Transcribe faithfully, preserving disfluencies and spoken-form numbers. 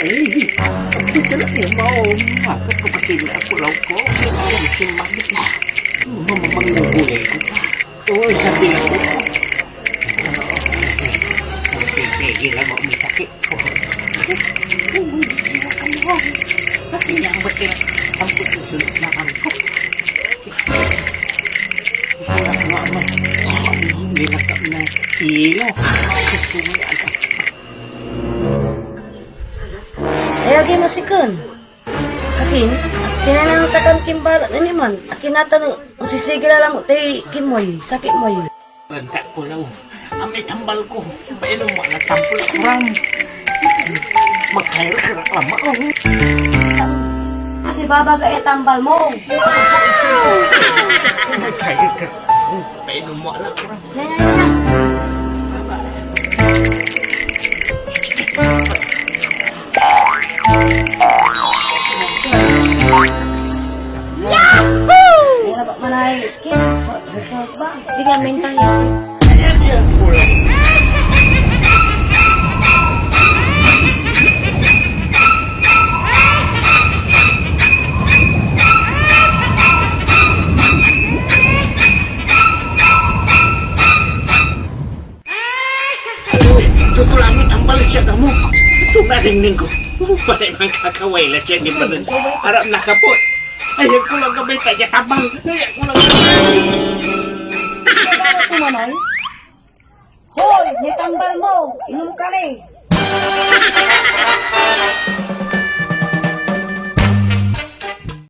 Eh, ang pagdala niya, mao, makapasigil ako law ko. Ay, si Magit. Mamamangugulay ko pa. Oy, sabi ko. Ang pipigil lang ako may sakit ko. Ang pagkasunod na ako. Sarap nga, ama. Nilakap na ilo. Gusto mo yan. Ay, agi mo siken. Akin, tinanang ka tan timbalat na niman. Akin natan, onsisigi la lang tay kimoy, sakit moy. Banta ko law. Amay tambal ko. Painom mo na tampol kuram. Magkair ka na lama. Si Baba ga tambal mo. Magkair ka. Painom mo na kuram. Yan, yan, yan. Yahoo! Wala ba manay? Kim, so, so, ba? Bigyan mo yung tayo, sir. Tutulaan mo tambal siya kamo. Tumaringning ko. Balay man kakaway la siya di pa rin. Arap na kapot. Ayan ko lang gabay tayo tambal. Ayan ko lang gabay. Kailangan ko manay? Hoy, may tambal mo. Inom ka ni.